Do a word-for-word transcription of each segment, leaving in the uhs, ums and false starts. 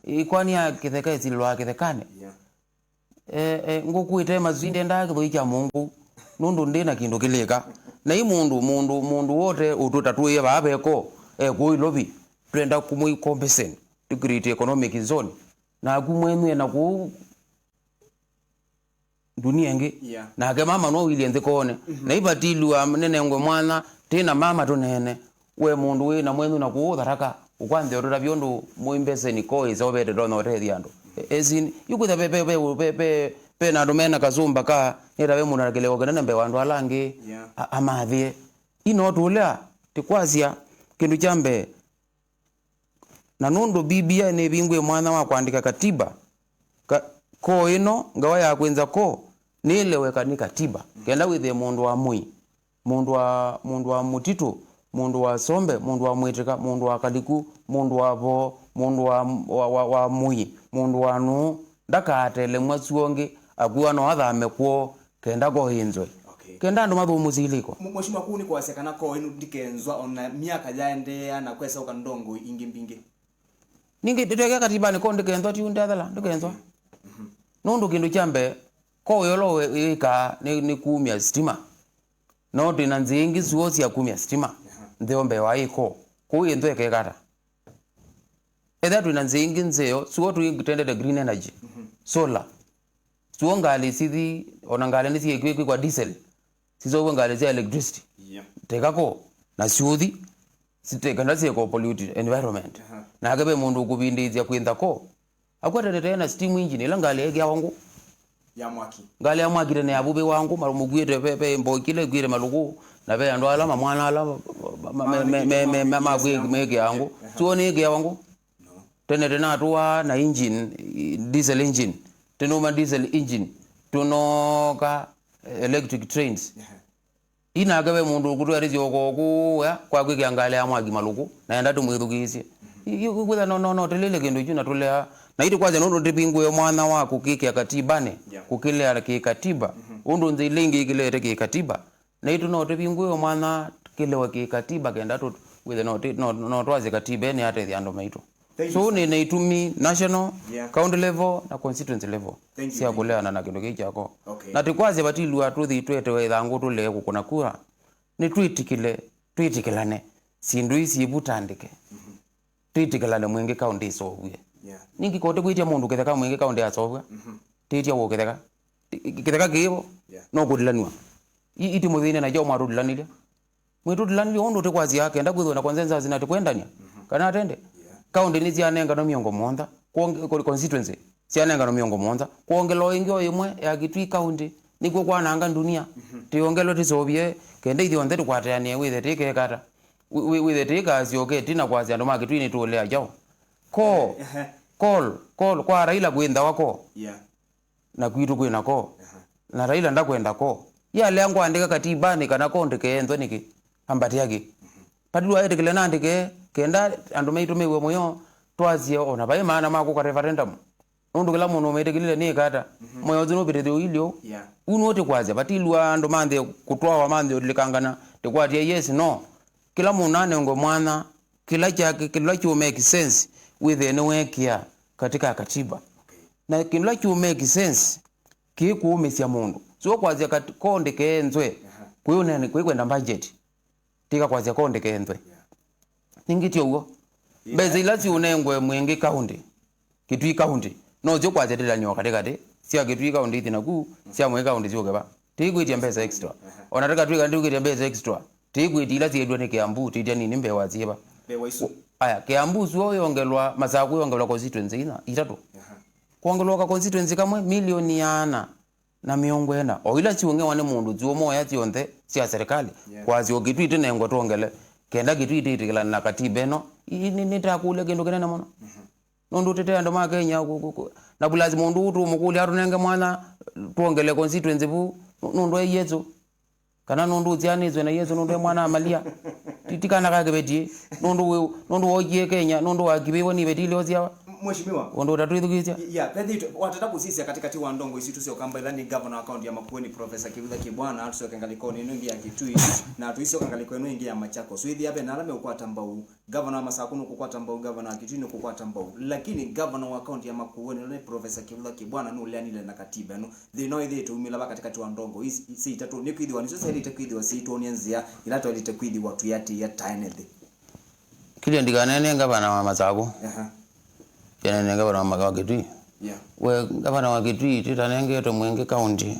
Ĩkwani ya kĩtheka ĩsilĩlwa kĩthekanĩ. Yeah. Eh, eh, ngũkũ ĩte masu ndendaa kĩthũi kya mũngũ, nũndũ ndĩ na kĩndũ kĩlĩka. Na ĩ mũndũ, mũndũ, mũndũ wote ũtũtatũĩe vaa veko, eh, kũu Ilovi, twenda kũmũi compensate, to create economic zone. Naku mwenyu ena kũu ndunia ĩngĩ. Yeah. Nake mama no ũilye nthĩ koone. Mhm. Na ivatilwa nenengwe mwana, tĩ na mama tũneene. We mũndũ wĩ na mwenyu na kũũ Tharaka, ũkwanzĩa ũtũtavya ũndũ mũi mbeseni ko ĩseũvete ndonya ũtethya andũ. E-, esin, yu kwĩtha ve, ve, ve, ve, ve, ve na andũ mena kasũmba ka, nĩta ve mũndũ na kĩlĩko kĩnene mbee wa andũ ala angĩ, yeah, a-, amathĩe. Ino tũlea, tĩkwasya, kĩndũ kya mbee, na nũndũ B B I nĩvingũe mwanya wa kũandĩka katiba, ka-, koo ĩno, ngawa ya kwĩnza koo, nĩĩleweka nĩ katiba, kenda wĩthĩe mũndũ wa mũi, mũndũ wa, mũndũ wa mũtitũ, mũndũ wa sombe, mũndũ wa mwĩtĩka, mũndũ wa kaliku, mũndũ wa voo, mũndũ wa, wa, wa, wa mũi, mũndũ wa nũũ, ndakaatelemw'a syũngĩ, akw'a no athame kwoo, kenda koo ĩnzwe. Okay. Kenda andũ mathũmũsye ilĩko. Mũ-, Mheshimiwa, kũu nĩ kwasya kana koo ĩno ndikenzwa ona myaka yaendeea na kweseũka ndongoi ingĩ mbingĩ? Ningĩ, ndĩtweke katibanĩ koo ndĩkenzwa, ti ndethela, ndĩkenzwa. Okay. Mhm. Nũndũ kĩndũ kya mbee, koo ĩyo ĩkaa nĩ, nĩ kumya sitima. No twĩ na nzĩa ingĩ suo sya kumya sitima. Aha. Ntheo mbee wa ĩko. Kũu ĩnzwa ĩkekata. Ethĩwa twĩ na nzĩa ingĩ nzeo, suo tũitendete green energy. Mhm. Solar. Suo ngalĩ sithi, ona ngalĩ nĩsiĩkwĩkwĩkwa diesel. Siseũvw'e ngalĩ sya electricity. Yeah. Teka ko, na syũthi, site-, kana syĩko pollute environment. Aha. Nake ve mũndũ ũkũvindĩĩsya kwĩntha ko. Akwatene tene na steam engine, ĩla ngalĩ yaĩkĩawa ngũ. Ya mwaki. Ngalĩ ya mwaki tene yavuvĩwa ngũ, ma-, mũkuĩte ve, ve mbokile ĩkuĩte malũkũ, na ve andũ ala mamwana ala ma-, ma-, ma-, me-, me-, me-, me-, ma-, makuĩ-, mekĩaa ngũ. Aha. Suo nĩĩkĩawa ngũ. No. Tene tene atũaa na engine, i-, diesel engine. Tũnũma diesel engine. Tũnooka electric trains. Aha. Inake ve mũndũ ũkũtwĩa tĩsyoka kũũ ya kwa kwĩkĩa ngalĩ ya mwaki malũkũ, na enda tũmwĩthukĩĩsye. Ĩ-, ĩ-, kwĩtha no, no, no, tũlĩle kĩndũ kyu na tũlea. Na itĩ kwasya nũndũ tĩvingũe mwanya wa kũkĩkĩa katibanĩ, yeah, kũkĩlea kĩkatiba. Mhm. Ũndũ nzĩa ila ingĩ ikĩlete kĩkatiba. Na itũ no tĩvingũe mwanya kĩlewe kĩkatiba kenda tũ-, wĩthe no tĩ-, no, no twasye katiba ĩnĩ atethya andũ maitũ. Thank you, so, sir. Nĩ na itumi national, yeah, county level na constituency level, thank you, sya, thank you, kũleana na kĩndũ kĩĩ kyako. Okay. Na tĩkwasya vatilwa tũthi twetewe ĩthangũ tũlee kũkũna kura. Nĩ twĩtĩkĩle, twĩtĩkĩlane. Syĩndũ ii syĩvu tandĩke. Mhm. Twĩtĩkĩlane Mwingĩ County ĩsovw'e. Yeah. Ningĩ kote kwĩtya mũndũ kĩtheka Mwingĩ County asovw'a. Mhm. Tĩtya wũ kĩtheka. Ĩ-, ĩ-, kĩtheka kĩĩvo. Yeah. No kũtilanw'a. I-, iti mũthĩnĩ na kyaũ mwatũtilanĩlya. Mwĩtũtilanĩlye ũndũ tĩkwasya kenda kwĩthĩwa na consensus na tĩkwendany'a, mhm, kana atende. Yeah. Kaũntĩ nĩsyanenganwa mĩongo mũonza, kwonge-, ko-, constituency, syanenganwa mĩongo mũonza, kwongelwa ĩngĩ o ĩmwe ya Kitui County, nĩkw'o kwananga ndunia. Mhm. Tĩongelwe tĩseũvye, kenda ithyonthe tũkwatĩanĩe wĩthe tĩkekata. Wĩ-, wĩ-, wĩthe tĩkasyoke ĩtina kwasya andũ ma Kitui nĩtũũlea kyaũ. Koo, ehe, call, call, kwa Raila kwĩnthawa koo. Yeah. Na kwitũ kwĩ na koo. Aha. Na Raila ndakwenda koo. Yalea ngwandĩka katibanĩ kana koo ndĩkeenthwe nĩkĩ? Ambatĩa kĩ? Mhm. Patilwa etĩkĩle nandĩke, kenda andũ maitũ mew'e mũyo, twasye ona vai maana ma kũka referendum. Nũndũ kĩla mũndũ ũmetĩkĩlile nĩ ĩkata. Mhm. Mũyo ũsu nũvĩtĩthye ũilyo. Yeah. Ũu nũũ tĩkwasya, vatilwa andũ manthĩe kũtwawa, manthĩe ũlilikangana, tĩkwatya yes, no. Kĩla mũndũ nanengwe mwanya, kĩla kya, kĩla kyu make sense, wĩthĩe nĩweekĩa katika katiba. Okay. Na kĩla kyu make sense, kĩkũũmĩsya mũndũ. Sio kwasya kat-, koo ndĩkeenthwe, aha, kwĩ ũnene, kwĩ kwenda budget. Tika kwasya koo ndĩkeenthwe. Yeah. Ningĩ ti ũw'o. Yeah. Mbesa ila siũnengwe Mwingĩ County, Kitui County, no syo kwasya tĩlanĩwa katĩ katĩ, sya Kitui County ithi naku, sya Mwingĩ County syũke va. Tĩikwĩtya mbesa extra. Aha. Ona tĩkatwĩka nĩtũkwĩtya mbesa extra, tĩikwĩtya ila syeendw'a nĩ Kiambu, tĩtya nini mbee wa syĩva. Mbee wa isu. Aya, Kiambu suo yongelwa, Masaku yongelwa constituency inya, itatũ. Aha. Kwongelwa ka constituency kamwe, milioni ĩana na mĩongo ĩna. O ila siũng'ewa nĩ mũndũ, siũmoya syonthe sya serikali. Yeah. Kwasya o Kitui tĩnengwe twongele, kenda Kitui tĩtĩkĩlana na katiba ĩno. Ii nĩ, nĩtakũlya kĩndũ kĩnene mũno. Mhm. Nũndũ tete andũ ma Kenya, ku-, ku-, ku-, na plus mũndũ ũũ tũmũkũlya atũnenge mwanya twongele constituency vu, nũ-, nũndũ e Yesu. Kana nũndũ ũsyaanĩsw'e na Yesu, nũndũ e mwana wa Malia. Ti, ti kana ka kĩveti, nũndũ wĩ, nũndũ wookie Kenya, nũndũ wakivĩwe nĩ iveti ilĩ ũsyawa. M-, Mheshimiwa. Ũndũ ũtatwĩthukĩĩsya. Ya, vethĩtwe, watata kũsisya katikati wa ndongo isu, tũsyoka mbaitha nĩ governor wa kaunti ya Makueni, Professor Kivutha Kibwana, tũsyoke ngalĩkonĩ ĩno ĩngĩ ya Kitui, na tũisyoka ngalĩko ĩno ĩngĩ ya Machakos. Wĩthĩa ve na ala meũkwata mbau, governor wa Masaku nũkũkwata mbau, governor wa Kitui nũkũkwata mbau. Lakini governor wa kaunti ya Makueni, nĩ Professor Kivutha Kibwana, nũleanile na katiba ĩno. Thĩna wĩthĩĩtwe umĩla va katikati wa ndongo isi, isi itatũ, nĩ kwĩthĩwa nĩsyo syaĩlĩte kwĩthĩwa siitwonia nzĩa ĩla twaĩlĩte kwĩthĩwa tũyatĩĩa taene nthĩ. Kĩlya ndikanene ngavana wa Masaku. Aha. Ndikanene ngavana wa Maka-, wa Kitui. Yeah. We, ngavana wa Kitui, tĩtanengetwe mwingĩ kaunti,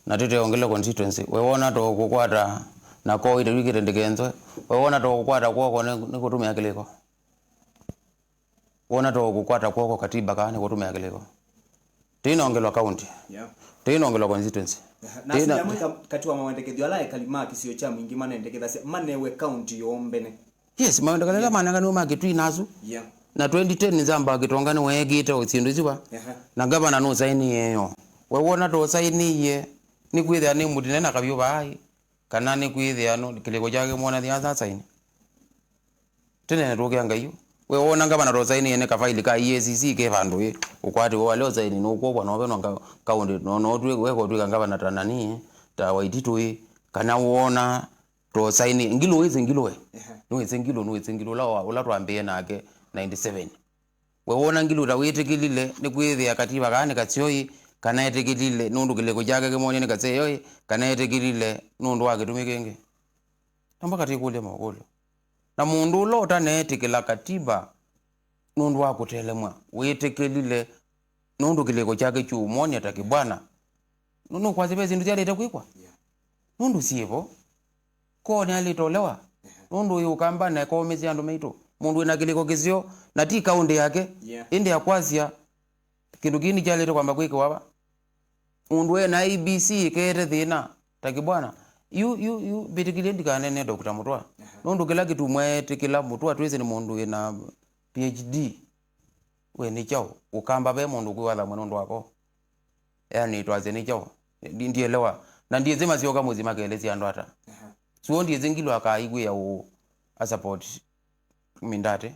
na tĩteongele constituency. We wona tũkũkwata na koo ĩte twĩkĩte ndĩkenzwe. We wona tũkũkwata kwoko nĩ, nĩ kũtũmĩa kĩlĩko. Wona tũkũkwata kwoko katiba kaa nĩ kũtũmĩa kĩlĩko. Tĩinongelwa kaunti. Yeah. Tĩinongelwa constituency. Aha. Na tĩna- asu amwe ka-, kati wa mawendekethyo ala ekali ma kĩsio kya mwingĩ manendekethasya manewe kaunti yoo mbene. Yes, mawendekethyo ala manenganiwe ma Kitui nasu. Yeah. Na twenty ten nzamba kĩtonga nĩweekĩte o syĩndũ isu va. Aha. Na ngavana nũsainĩie yo. We wona tũsainĩie, nĩ kwĩthĩa nĩ mũtine na kavyũ vaai, kana nĩ kwĩthĩa nũ-, kĩlĩko kyake mwona thĩ asa saini? Tene nĩtũkĩa Ngai yu. We wona ngavana tũsainĩie nĩ kafaili ka E A C C ke vandũ ĩ, ũkwati wa leo saini nũkwovwa no venwa ka-, kaunti, no, no twĩ-, weka ũtwĩka ngavana ta nani, ta Waititu ĩ, kana wona tũsainĩie, Ngilu wĩsĩ Ngilu we? Ehe. Nĩwĩsĩ Ngilu, nĩwĩsĩ Ngilu, ũla wa-, ũla twambĩĩe nake ninety seven. We wona Ngilu ta wĩtĩkĩlile nĩ kwĩthĩa katiba kaa nĩ kasyoi, kana etĩkĩlile nũndũ kĩlĩko kyake kĩmwonie nĩ kaseoi, kana etĩkĩlile nũndũ wa kĩtumi kĩngĩ? Namba katĩkũlya makũlyo. Na mũndũ ũla ũtaneetĩkĩla katiba nũndũ wa kũtelemw'a, wĩtĩkĩlile nũndũ kĩlĩko kyake kyũmwonia ta kĩbwana, nũ-, nũkwasya ve syĩndũ syaĩlĩte kwĩkwa? Yeah. Nũndũ syĩvo. Koo nĩaĩlĩte ũlewa. Yeah. Nũndũ ũyũ ũkamba na ekoomĩsya andũ maitũ. Mũndũ wĩna kĩlĩko kĩseo, na ti kaũndĩ yake, yeah, ĩndĩ akwasya, kĩndũ kĩĩ nĩkyaĩlĩte kwamba kwĩkĩwa va. Mũndũ ena A B C ĩkeete thĩna, ta kĩbwana. Yu, yu, yu, mbĩtĩkĩlye ndikanene Doctor Mũtwa. Aha. Nũndũ kĩla kĩtumwa etĩkĩla Mũtwa twĩsĩ nĩ mũndũ wĩna P H D. We nĩ kyaũ? Ũkamba ve mũndũ kwĩwathamw'a nũndũ wako? Yani, twasye nĩ kyaũ? Ndi-, ndielewa. Na ndiĩsĩ masyoka mũsyĩ makelesya andũ ata. Aha. So, ndiĩsĩ Ngilu akaaĩw'ĩa ũũ a support Mindate.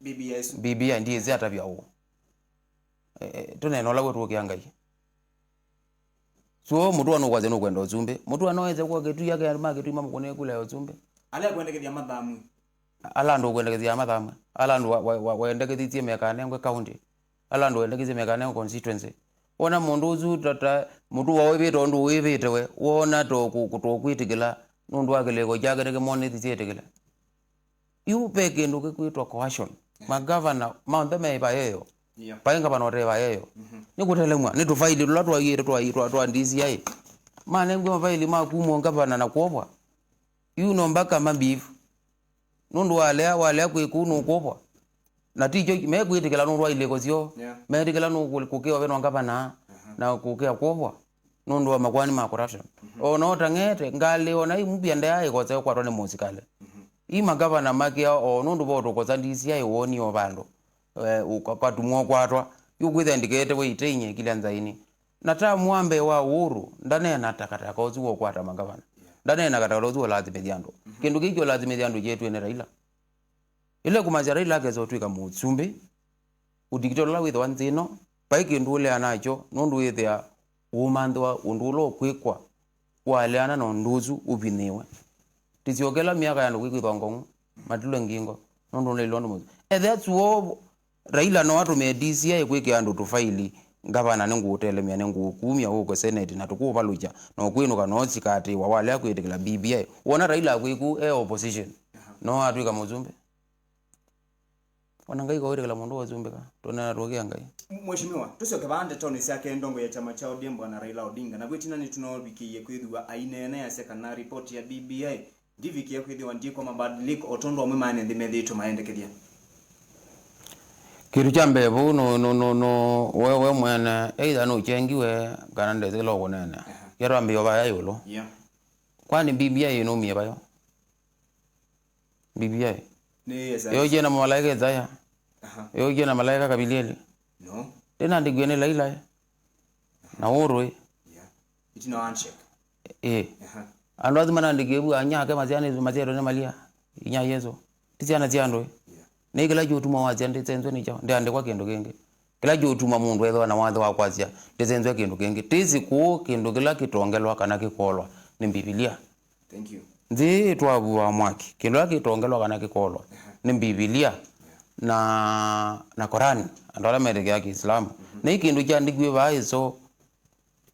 B B I isu. B B I ndiĩsĩ atavya ũũ. Eh, eh, tũneena ũla wetũũkĩa Ngai. So, Mũtũa nũkwasya nũkwenda ũsumbĩ. Mũtũa no ese kwa Kĩtui, ake andũ ma Kĩtui mamũkũnĩe kula ya ũsumbĩ. Ala ekwendekethya mathamw'e. Ala andũ ũkwendekethya mathamw'e. Ala andũ wa, wa, wa, wendekethisye mekanengwe county. Ala andũ wendekethya mekanengwe constituency. Wona mũndũ ũsu ta, ta, Mũtũa ũĩvĩte ũndũ ũĩvĩte we. Wona to kũ-, kũ-, to kwĩtĩkĩla nũndũ wa kĩlĩko kyake nĩkĩmonethisye etĩkĩle. Yu ve kĩndũ kĩkwĩtwa coercion. Yeah. Magavana monthe me ĩvaeyo. Yeah. Vai ngavana ũte ĩvaeyo. Mhm. Nĩ kũtelemw'a, nĩ tũvaili tũla twaiĩte twa, twa, twa D C I. Manengwe mavaili ma kumwa ngavana na kwovwa. Yu no mbaka mabif. Nũndũ walea, walea kwĩ kũu nũkwovwa. Na ti kyo mekwĩtĩkĩla nũndũ wa ilĩko syoo. Yeah. Meetĩkĩla nũkũkĩwa ve no ngavana, aha, na kũkĩa kwovwa. Nũndũ wa makoani ma corruption. Mhm. O na ũtang'ete, ngalĩ o na imupia ndeaa ĩkosa ũkwatwa nĩ mũsikalĩ. Mhm. Ii magavana makĩa o nũndũ vo tũkosa D C I wonie o vandũ, eh, ũka-, ũkatumwa ũkwatwa, yu kwĩthĩa ndikete we iteinyie kila nzaini. Na tamu wa mbee wa Uhuru, ndaneena takataka ũsu wa ũkwata magavana. Yeah. Ndaneena takataka ũsu wa ũlathimĩthya andũ. Mhm. Kĩndũ kĩu kya ũlathimĩthya andũ kyeetw'e nĩ Raila. Ĩla ĩkũmasya Raila akesa ũtw'ĩka mũsumbĩ, ũdikiteta ũla wĩthĩwa nthĩ ĩno, vai kĩndũ ũlea nakyo, nũndũ wĩthĩa ũũmanthĩwa ũndũ ũla ũkwĩkwa waleana na ũndũ ũsu ũvinyĩĩwe. Tĩsyokela myaka ya andũ kwĩkwĩthwa ngong'u, matulwe ngingo, nũndũ ũnailwa ũndũ mũsu. Ethĩa suo Raila no atũmĩe D C I kwĩkĩa andũ tũfaili, ngavana nĩngũũtelemya, nĩngũũkumya ũke seneti na tũkũũvalũkya, na ũkwĩnũka na ũsikatĩĩwa walea kwĩtĩkĩla B B I. Wona Raila akwĩku e opposition, aha, no atw'ĩka mũsumbĩ? Ona Ngai kawĩtĩkĩla mũndũ wasumbĩka, tũneena tũkĩa Ngai. Mheshimiwa, tũsyoke vaa ndetonĩ syake ndongo ya kyama kya O D M Bwana Raila Odinga, na kwĩtina nĩtũnovikĩie kwĩthĩwa aineena easya kana ripoti ya B B I ndivikie kwĩthĩwa ndyĩkwa mabadiliko o tondũ amwe ma ene nthĩ methĩĩtwe mayendekethya. Kĩndũ kya mbee vau nũ, nũ, nũ, nũ, we, we mwene, either nũkyengiwe kana ndesĩla ũkũneena. Aha. Kĩatwambĩĩo vaya ĩũlũ. Yeah. Kwani B B I ĩnũmie vayo? B B I. Nĩ Isaya. Yokie na malaika Isaya. Aha. Yokie na malaika Gavilieli. No. Ndĩnaandĩkiwe nĩ Laila, eh? Na Uhuru, eh? Yeah. Itina wa handshake. Eh. Aha. Andũ asu manaandĩkiwe vu anyake masyaanĩswe masyaĩtwe nĩ Malia. Inya Yesũ. Ti syana sya andũ, eh? Yeah. Nĩ kĩla kĩũtuma wasya ndĩsenzwe nĩ kyaũ? Ndĩandĩkwa kĩndũ kĩngĩ. Kĩla kĩũtuma mũndũ ethĩwa na watho wa kwasya ndĩsenzwe kĩndũ kĩngĩ. Tĩsĩ kũũ kĩndũ kĩla kĩtongelwa kana kĩkolwa nĩ Mbivilia. Thank you. Nthĩ ĩtwavua mwaki. Kĩndũ kĩla kĩtongelwa kana kĩkolwa nĩ Mbivilia na, na Korani, andũ ala metĩkĩaa Kĩislamu. Na ĩ kĩndũ kyandĩkiwe vaa ĩso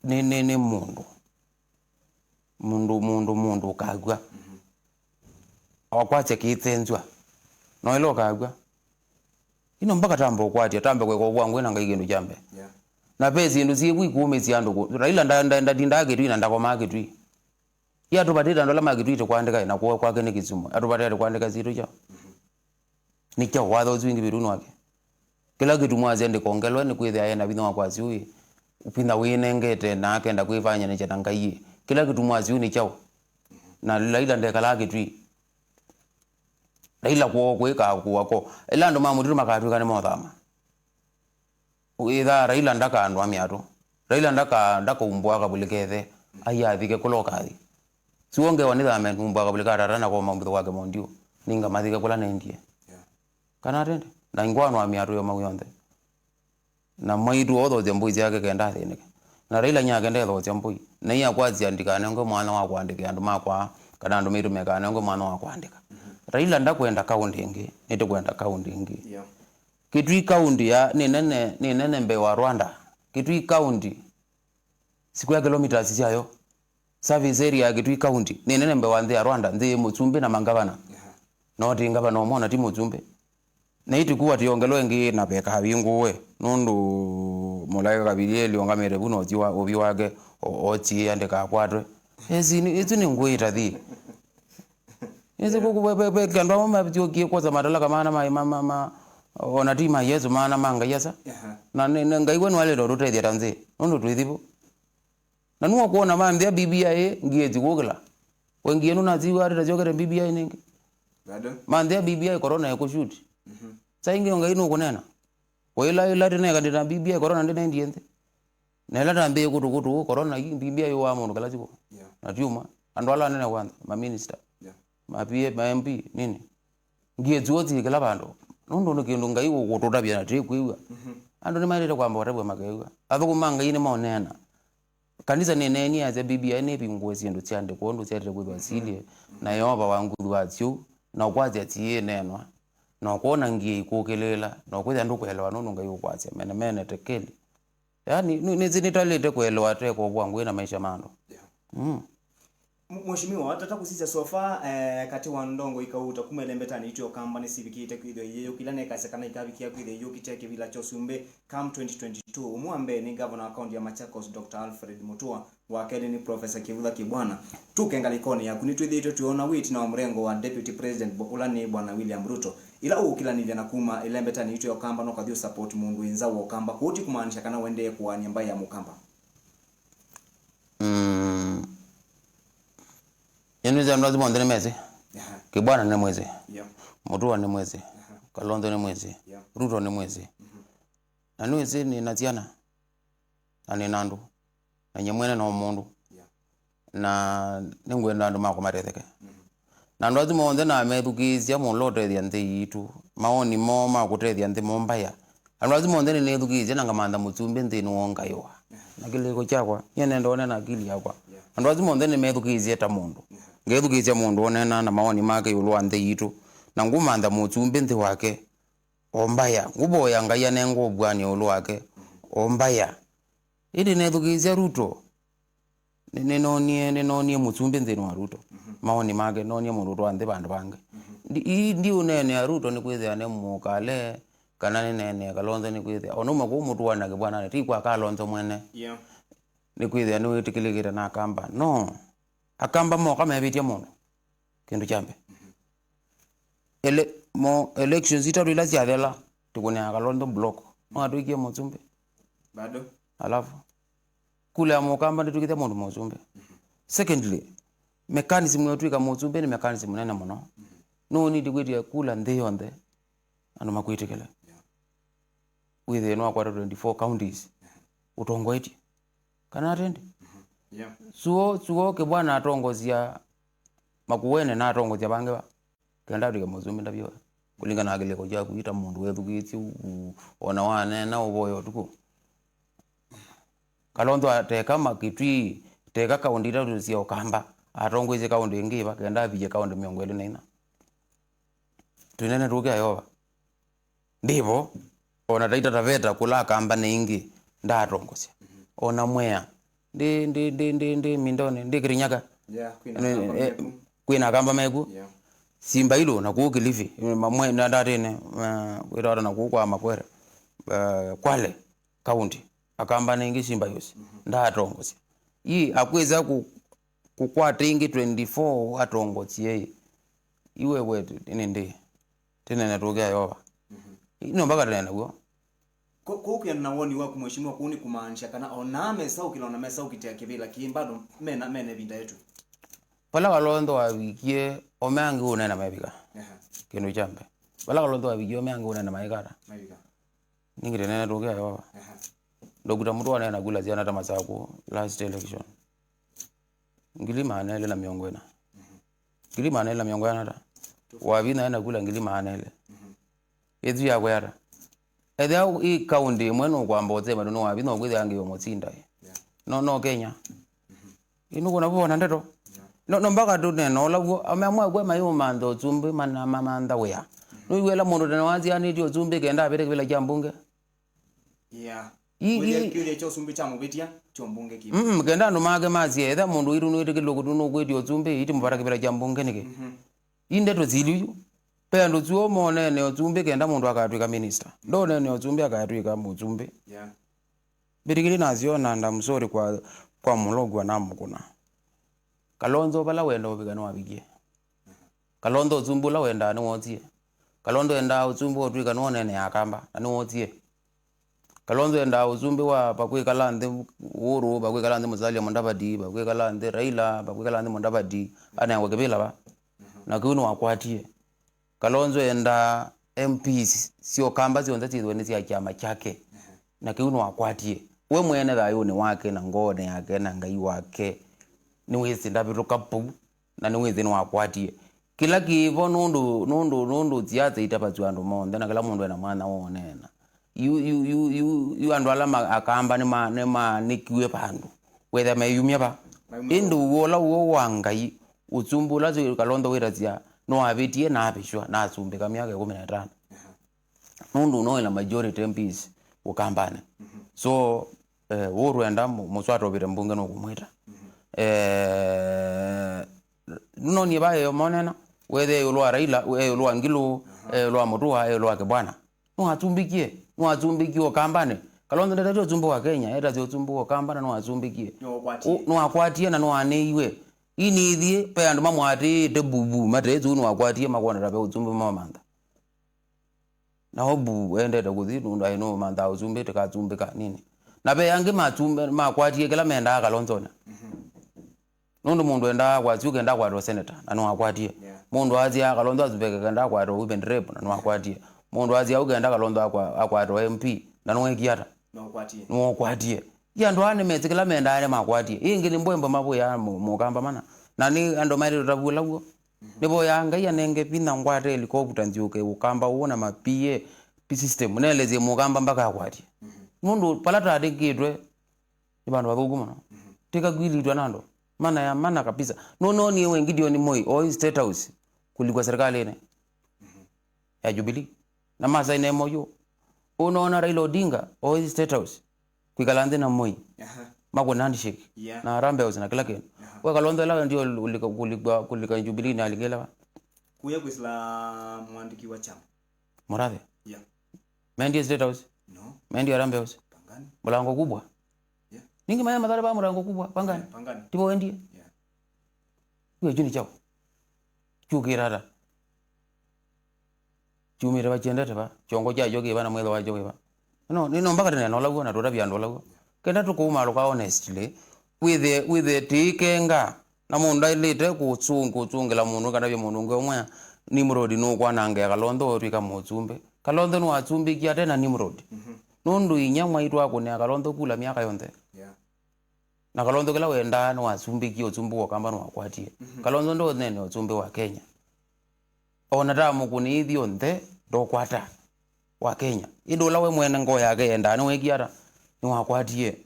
nĩ, nĩ, nĩ mũndũ. Mũndũ, mũndũ, mũndũ ũkakw'a. Wakwasya kĩithenzywa. No ĩla ũkakw'a. Ino mpaka tambe ũkwatya, tambe kwĩka ũvwangũĩ na Ngai kĩndũ kya mbee. Yeah. Na ve syĩndũ syĩvu ikũũmĩsya andũ kũ-, Raila nda-, nda-, ndatindaa Kĩtui na ndakomaa Kĩtui. Ye atũvatĩte andũ ala ma Kĩtui tũkwandĩka na kũwa kwake nĩ Kisumu. Atũvatĩte tũkwandĩka syĩtũ kyaũ? Nĩ kyaũ watho ũsu wingĩvĩtwe nĩ wake? Kĩla kĩtumwasya ndĩkongelwe nĩ kwĩthĩa ena vinya wa kwasya ũĩ, vinya wĩnengete na akenda kwĩvanyanĩsya na Ngai ĩ. Kĩla kĩtumwasya ũũ nĩ kyaũ? Na Raila ndekalaa Kĩtui. Raila kwoo kwĩkaa kũwa ko. Ĩla andũ ma mũtitũ makatw'ĩka nĩmothama. Ĩthaa Raila ndakaandwa myatũ. Raila ndaka-, ndakaumbwa kavulĩ kethe. Aiathike kũla ũkathi. Siwongewa nĩ thame numbwa kavulĩ ka tata na koma mũthĩ wake mondiũ. Ningamathike kũla nendie. Yeah. Kana atende? Na ingwanwa myatũ yo mau yonthe. Na mwaitũ othosya mbũi syake kenda athĩnĩke. Na Raila nyake ndethosya mbũi. Na ia kwasya ndikanengwe mwana wa kwandĩka andũ makwa, kana andũ maitũ mekanengwe mwana wa kwandĩka. Raila ndakwenda kaũndĩ ĩngĩ, nĩtũkwenda kaũndĩ ĩngĩ. Yeah. Kitui County ya, nĩ nene, nĩ nene mbee wa Rwanda. Kitui County, square kilometers syayo. Service area ya Kitui County nĩ nene mbee wa nthĩ ya Rwanda, nthĩ yĩ mũsumbĩ na mangavana. Yeah. No ti ngavana ũmwe, na ti mũsumbĩ. Na itiku ati yongelwe ĩngĩ na veka vingũwe, nũndũ mũlaĩka Kavilieli ũngamĩte vu na ũthyũ wa ũvyũ wake, o-, otiĩa ndĩkakwatwe. Ĩsu nĩ, ĩsu nĩ ngũĩ ĩtathi. Ĩsu kũkũ ve, ve, ve andũ amwe mathyokie kwosa matalaka maana ma, ma, ma, ma, ona ti ma Yesu, maana ma Ngai asa. Aha. Na nĩ, nĩ Ngai we nĩwaĩlĩte ũtũtethya ta nthĩ, nũndũ twĩthi vu. Na nĩwe ũkwona manthĩa B B I ngĩeti kũkĩla. Wengie nũnasiw'a atĩ tasyokete B B I nĩngĩ. Bado. Manthĩa B B I corona ĩkũshuti. Mhm. Saa ingĩ o Ngai nũkũneena. Kwa ĩla, ĩla tene kandĩ na B B I corona ndĩnaendie nthĩ. Na ĩla tambĩĩe kũtũkũtũ corona ii, B B I yũaa mũndũ kĩla siku. Yeah. Na tiuma. Andũ ala anene kwanza, ma minister. Yeah. Ma P A, ma M P, nini? Ngĩeti ũthi kĩla vandũ. Nũndũ nĩ kĩndũ Ngai ũkũtũtavya na tĩkwĩw'a. Mhm. Andũ nĩmaĩlĩte kwamba ũtavw'a makew'a. Athũkũmi ma Ngai nĩmaũneena. Kanisa nĩneenie yasya B B I nĩvingũe syĩndũ sya andĩkwa ũndũ syaĩlĩte kwĩthwa silye, na Yeova wa nguthu wa syũu, na ũkwasya syĩĩneenwa, na ũkwona ngie ikũkĩlĩĩla, na ũkwĩthĩa ndũkũelewa nũndũ Ngai ũkwasya, mene, mene, tekeli. Yaani, nĩ, nĩ, nĩtalĩte kũelewa teko ũvwangũĩ na maisha ma andũ. Yeah. Mm. Mheshimiwa, tata kũsisya so far, eh, katĩ wa ndongo ikauta kuma ĩlembetanĩ itũ ya Ũkamba nĩsivikĩte kwĩthĩwa iyĩyũkĩla nekasya kana ikavikĩa kwĩthĩa iyũkĩte kĩvila kya ũsumbĩ come twenty twenty-two. Ũmwe wa mbee nĩ ngavana wa kaunti ya Machakos, Doctor Alfred Mutua, wa kelĩ nĩ Professor Kivutha Kibwana. Tũke ngalĩkonĩ yaku, nĩtwĩthĩĩtwe twĩona wĩ ĩtina wa mũrengo wa Deputy President bo-, ũla nĩ Bwana William Ruto. Ĩla ũũkĩlanĩthya na kuma ĩlembetanĩ itũ ya Ũkamba no kathi ũsupport mũndũ wĩ nza wa Ũkamba, kũu ti kũmaanisha kana ũendee kũaany'a mbaĩ ya Mũkamba. Mm. Nĩnĩsĩ andũ asu monthe nĩmesĩ. Aha. Kibwana nĩ mwĩsĩ. Yeah. Mutua nĩ mwĩsĩ. Aha. Kalonzo nĩ mwĩsĩ. Yeah. Ruto nĩ mwĩsĩ. Mhm. Na nĩwĩsĩ nĩ na syana. Na nĩ na andũ. Na nyie mwene no mũndũ. Yeah. Na nĩngwenda andũ makwa matetheke. Mhm. Na andũ asu monthe namethukĩĩsya mũno ũtethya nthĩ yitũ. Maoni moo ma kũtethya nthĩ mo mbaya. Andũ asu monthe nĩnethukĩĩsye na ngamantha mũsumbĩ nthĩnĩ wa ngaĩwa. Na kĩlĩko kyakwa, nyie nenda ũneena akili yakwa. Yeah. Andũ asu monthe nĩmethukĩĩsye ta mũndũ. Yeah. Ngethukĩĩsya mũndũ ũneena na maoni make ĩũlũ wa nthĩ yitũ. Na ngũmantha mũsumbĩ nthĩ wake o mbaya. Ngũvoya Ngai anenge ũvuan'yo ĩũlũ wake o mbaya. Ĩndĩ nethukĩĩsya Ruto. Nĩ-, nĩnoonie, nĩnoonie mũsumbĩ nthĩnĩ wa Ruto. Mhm. Maoni make, noonie mũndũ ũtwaa nthĩ vandũ vangĩ. Mhm. Ndi-, ii, ndiũneenea Ruto nĩkwĩthĩa nĩ mũkale, kana nĩneenee Kalonzo nĩkwĩthĩa. O nauma kũu mũtũanĩ na kĩvwananĩ, ti kwa Kalonzo mwene. Yeah. Nĩkwĩthĩa nĩwĩtĩkĩlĩkĩte na Akamba. No. Akamba moka mevĩtya mũndũ. Kĩndũ kya mbee. Mhm. Ele-, mo elections itatũ ila syathela, tũkũnĩa Kalonzo block. No atwĩkie mũsumbĩ. Bado. Alafu, kula ya Mũkamba ndĩtwĩkĩte mũndũ mũsumbĩ. Mhm. Secondly, mechanism ya ũtwĩka mũsumbĩ nĩ mechanism nene mũno. Mhm. No need kwĩtĩa kula nthĩ yonthe, andũ makwĩtĩkĩle. Yeah. Wĩthĩe nĩwakwata twenty-four counties. Yeah. Ũtongoetye. Kana atende? Mhm. Yeah. Suo, suo Kibwana atongosya Makueni na atongosya vangĩ va. Kenda atwĩke mũsumbĩ ndavyoya. kũlingana na kĩlĩko kyaku, ita mũndũ wĩthukĩĩsye u-, ona waneena ũvoya ũtukũ. Kalonzo ateka Makitwi, teka kaũndĩ itatũ sya Ũkamba, atongoesye kaũndĩ ĩngĩ ĩva kenda avikie kaũndĩ mĩongo ĩlĩ na inya. Twĩnene tũkĩa Yeova. Ndĩvo, ona Taita Taveta kũla Akamba na ingĩ, ndaatongosya. Ona Mwea, ndĩ, ndĩ, ndĩ, ndĩ, ndĩ Mindoni, ndĩ Kirinyaga. Yeah, kwĩna Nĩ- Akamba eh, meku. Kwĩna Akamba meku. Yeah. Simbailo na kũu Kilifi, mamwe na ndatĩne, eh, wĩtawata na kũu kwa Makwere, eh, Kwale County, Akamba na ingĩ Simbayos, ndaatongosya. Ii, akwĩsa kũ-, kũkwata ingĩ twenty-four atongosye ĩ. Iwe wetu, ĩnĩ ndĩ. Tĩnene tũkĩa Yeova. Ino mpaka tĩnene w'o. Ko- Kũu kwĩana na woni waku, mheshimiwa, kũu nĩ kumaanisha kana ona mesa ũkĩla ona mesa ũkitĩa kĩvĩla kĩĩ bado mena mena ĩvinda yetu. Vala Kalonzo wavikie, o me angĩ ũneena mevika. Aha. Kĩndũ kya mbee. Vala Kalonzo wavikie, o me angĩ ũneena maikata. Mevika. Ningĩ tĩnene tũkĩa Yeova. Aha. Dokita Mutua aneena kula siana ta Masaku last election. Ngili maana elĩ na mĩongo ĩna. Ngili maana elĩ na mĩongo ĩna ta. Wavinya ena kula ngili maana elĩ. Ĩthu yakwe ata? Ethĩa ĩ kaũndĩ ĩmwe nũkwamba ũtema nĩ wavinya ũkwĩthĩa angĩ ũmũsinda ĩ. Yeah. No, no Kenya. Ĩnũkũna vona ndeto. No, no mpaka tũnena ũla w'o, amwe amwe akw'e mayũmantha ũsumbĩ mana mamantha wĩa. Nũiw'e ĩla mũndũ tene wasianĩtye ũsumbĩ kenda avĩte kĩvĩla kya mbunge. Yeah. Ii, Wĩthĩa ii. Kĩũthĩa kya ũsumbĩ kya mũvĩtya, kyo mbunge kĩ. Mm, kenda andũ make masye, etha mũndũ witũ nũĩtĩkĩlwe kũtũ nũkwĩtya ũsumbĩ, iti mũvata kĩvĩla kya mbunge nĩkĩ? Mhm. Ii ndeto sili yu. Pe andũ suo monene ũsumbĩ kenda mũndũ akatwĩka minister. Ndonene ũsumbĩ akatwĩka mũsumbĩ. Yeah. Mbĩtĩkĩli nasyo na ndamsori kwa, kwa mũlogwa na mũkũna. Kalonzo vala wenda ũvika nĩwavikie. Kalonzo ũsumbĩ ũla wendaa nĩwosie. Kalonzo endaa ũsumbĩ wa ũtwĩka nĩwoneenea Akamba, na nĩwosie. Kalonzo endaa ũsumbĩ wa vakwĩkala nthĩ Uhuru, vakwĩkala nthĩ Musalia Mudavadi, vakwĩkala nthĩ Raila, vakwĩkala nthĩ Mudavadi, anewe kĩvĩla va. Na kĩu nĩwakwatie. Kalonzo endaa M Ps sya Ũkamba syonthe syĩthĩwe nĩ sya kyama kyake. Na kĩu nĩwakwatie. We mwene thayũnĩ wake na ngoonĩ yake na Ngai wake, nĩwĩsĩ ndavĩtũka vau, na nĩwĩsĩ nĩwakwatie. Kĩla kĩvo nũndũ, nũndũ, nũndũ siasa itavasw'a andũ monthe, na kĩla mũndũ ena mwanya wa ũneena. Yu, yu, yu, yu, yu andũ ala ma-, Akamba nĩma-, nĩmaanĩkiw'e vandũ. Wetha meyumya va? Mayumya ĩndĩ va? Ũw'o ũla ũw'o wa Ngai, ũsumbĩ ũla Kalonzo wĩtasya, nĩwavĩtie na avĩshwa, na asumbĩka myaka ĩkũmi na ĩtano. Aha. Nũndũ no ĩna majority M Ps Ũkambanĩ. Mhm. So, eh, ũũ rwenda mũ-, mũswata ũvĩte mbunge nũkũmwĩta. Mhm. Eh, nũnonie va eo monena, wethe ĩũlũ wa Raila, e ĩũlũ wa Ngilu, aha, e ĩũlũ wa Mũtua, e ĩũlũ wa Kĩbwana. Nĩwasumbĩkie, nĩwasumbĩkie Ũkambanĩ. Kalonzo ndetasya ũsumbĩ wa Kenya, etasya ũsumbĩ wa Ũkamba na nĩwasumbĩkie. Nĩwakwatie. Ũ-, nĩwakwatie na nĩwanĩiwe. Ii nĩthiĩ, ve andũ mamwatĩĩte bubu, matee tu nĩwakwatie makwona ta ve ũsumbĩ mamantha. Nao bu endete kũthi nũndũ aĩ nũmanthaa ũsumbĩ tĩkasumbĩka nini. Na ve angĩ masumbĩ makwatie kĩla mendaa Kalonzonĩ. Mhm. Nũndũ mũndũ endaa kwasya ũkenda kwatwa seneta, na nĩwakwatie. Yeah. Mũndũ asyaa Kalonzo asumbĩke kenda kwatwa women rep, na nĩwakwatie. Mũndũ asyaa ũkenda Kalonzo akwa-, akwatwa M P, na nĩwekie ata? Nĩwakwatie. Nĩwakwatie. Ĩ andũ aa nĩmesĩ kĩla mendaa nĩmakwatie. Ĩngĩ nĩ mbwembo mavũyaa mũ-, Mũkamba mana. Na nĩ andũ maĩlĩtwe tavũla w'o. Nĩvoyaa Ngai anenge vinya ngwate helicopter nzyũke Ũkamba ũũ na ma P A system, nelesye Mũkamba mpaka akwatie. Nũndũ vala tandĩkĩtwe nĩ vandũ vathũku mũno. Tĩkakwilitwa na andũ. Mana ya mana kabisa. Nũnoonie we Gideon Moi oĩ State House kũlikwa serikalĩnĩ ya Jubilee. Na masaine M O U. Ũnoona Raila Odinga oĩ State House kwĩkala nthĩ na Moi. Aha. Makũna handshake. Yeah. Na Harambee House na kĩla kĩndũ. Aha. We Kalonzo ĩla ndio ũlika, kũlikwa, kũlika Jubilee na alikĩla va? Kuya kwĩsĩla mwandĩki wa chama. Mũrathe? Yeah. Mendie State House? No. Mendie Harambee House? Pangani. Mlango kubwa? Yeah. Ningi maya madhara ba mlango kubwa, Pangani. Yeah, Pangani. Tibo wendie? Yeah. Iwe juni chao. Chukira ata? Kyumĩte va kyendete va, kyongo kyakyo kĩ va na mwĩtho wakyo wĩ va? No, nĩ no mpaka tene nola w'o na tũtavya andũ ola w'o. Kenda tũkũũmalũka honestly, wĩthĩe, wĩthĩe tĩĩkenga, na mũndũ ndaĩlĩte kũsũng-, kũsũngĩla mũndũ kana vya mũndũ ũngĩ ũmwe, Nimrod nũkwanangĩa Kalonzo ũtw'ĩka mũsumbĩ. Kalonzo nĩwasumbĩkie ate na Nimrod. Mhm. Nũndũ inyia mwaitũ akũnĩa Kalonzo kula myaka yonthe. Yeah. Na Kalonzo kĩla wendaa nĩwasumbĩkie, ũsumbĩ wa Ũkamba nĩwakwatie. Mhm. Kalonzo ndonene ũsumbĩ wa Kenya. Ona ta mũkũnĩĩthi onthe ndokwata wa Kenya. Ĩndĩ ũla we mwene ngoo yake yendaa nĩweekie ata? Nĩwakwatie.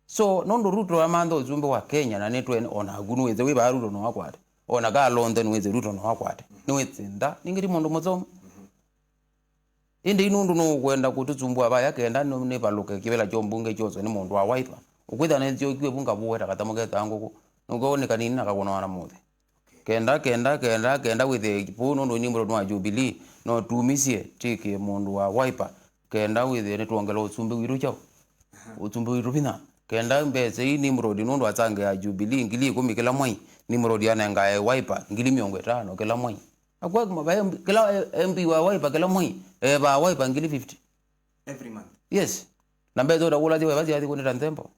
So, nũndũ Ruto amantha ũsumbĩ wa Kenya, na nĩtwene, o naku nĩwĩsĩ wĩ vaa Ruto no akwate. O na Kalonzo nĩwĩsĩ Ruto no akwate. Nĩwĩsĩ nda, ningĩ ti mũndũ mũsomu. Ĩndĩ yu nũndũ nũkwenda kũtũsumbua vaya kenda nĩ-, nĩvalũke kĩvĩla kya ũmbunge kyoswe nĩ mũndũ wa Wiper. Ũkwĩthĩa nĩsyokiwe vu ngavũwe ta katamũ kethaa ngũkũ. Nũkwona nĩ kanini na kakũnoa na mũthĩ. Kenda, kenda, kenda, kenda wĩthĩe vau nũndũ Nimrod wa Jubilee, no tumisye tĩkĩ mũndũ wa Wiper, kenda wĩthĩe nĩtwongela ũsumbĩ witũ kyaũ? Ũsumbĩ witũ vinya. Kenda mbesa ii Nimrod nũndũ asangĩaa Jubilee ngili ĩkũmi kĩla mwai, Nimrod anengae Wiper ngili mĩongo ĩtano kĩla mwai. Akwa mavaya kĩla M P wa Wiper kĩla mwai, evaa Wiper ngili fifty. Every month. Yes. Na mbesa ũtakũlasya weva syathi kũnĩta nthembo.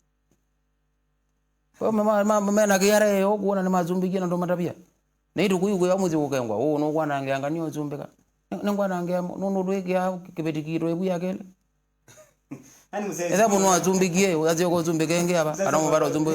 Kwa ma, ma, ma, mena K R A yo kuona nĩ masumbĩkie na ndo matavia. Na itu kuyu kwa mũsyĩ ũkengwa, "Ũũ nũkwanangĩa ngani ũsumbĩka." Nĩ, nĩngwanangĩa nũndũ twĩkĩa kĩveti kitũ ĩvu ya kelĩ. Yaani mzee Ethĩwa mũndũ asumbĩkie, ũyasyoka ũsumbĩke ĩngĩ ava, kana mũvara ũsumbĩ.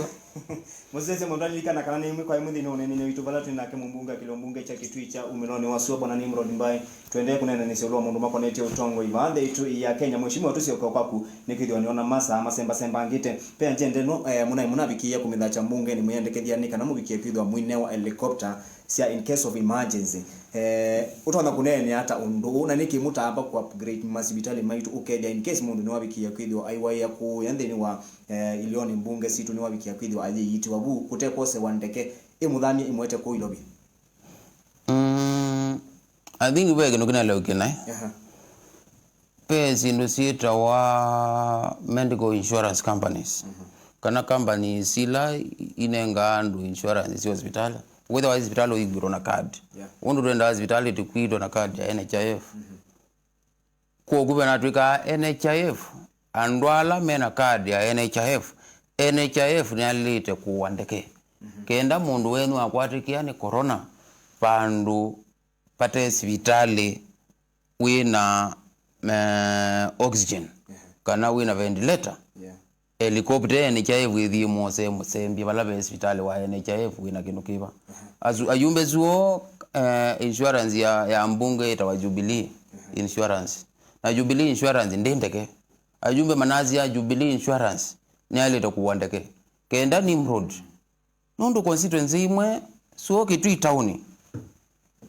Mũsese mũndũ alilikana kana nĩ ĩmwe kwa ĩmwe nthĩnĩ wa ũneeninĩ witũ vala twĩ nake mũmbunge wa kĩlio mbunge kya Kitui kya Umĩlonĩ wa Sua, Bwana Nimrod Mbai. Tũendee kũneenanĩsya ũlũ wa maũndũ makonetye ũtongoi vaa nthĩ itũ ya Kenya. Mheshimiwa, tũsyoka kwaku, nĩkwĩthĩwa nĩona masaa masembasembangĩte. Ve agenda ĩno, eh, mũnaĩ mũnavikĩie kũmĩthakya mbungenĩ, mwĩyendekethya nĩ kana mũvikie kwĩthĩwa mũinewa helicopter sya in case of emergency. Eh, ũtonya kũneenea ata ũndũ ũũ, na nĩkĩ mũtaamba kũ upgrade masivitalĩ maitũ ũkethĩa in case mũndũ nĩwavikĩie kwĩthĩwa aiwaĩa kũũya nthĩnĩ wa, eh, ilionĩ mbunge sitũ, nĩwavikĩa kwĩthĩwa ayĩiitiwa vu kũtekosewa ndeke ĩmũthamye ĩmũete kũu Ilovi? Mm, I think ve kĩndũ kĩnaelewa kĩnaĩ. Aha. Ve syĩndũ syĩtawa medical insurance companies, kana companies ila inengaa andũ insurance sya hospital. Wĩthĩwa hospital ũigwĩtwo na card. Yeah. Ũndũ twenda hospital tũkwĩtwa na card ya N H I F. Kwoou venatw'ĩkaa N H I F, andũ ala mena card ya N H I F, N H I F nĩyaĩlĩte kũũa ndeke. Kenda mũndũ wenyu akwatĩkĩa nĩ corona, vandũ vate sivitalĩ wĩna, eh, oxygen, kana wĩna ventilator, Yeah. Helicopter ya N H I F ĩthi ĩmwose mũsembye vala ve sivitalĩ wa N H I F wĩna kĩndũ kĩva. Asu-, ayumbe suo, eh, insurance ya, ya mbunge ĩtawa Jubilee Insurance. Na Jubilee Insurance ndĩ ndeke. Ayumbe manasi ya Jubilee Insurance nĩyaĩlĩte kũũa ndeke. Kenda Nimrod, nũndũ constituency imwe, suo Kitui town,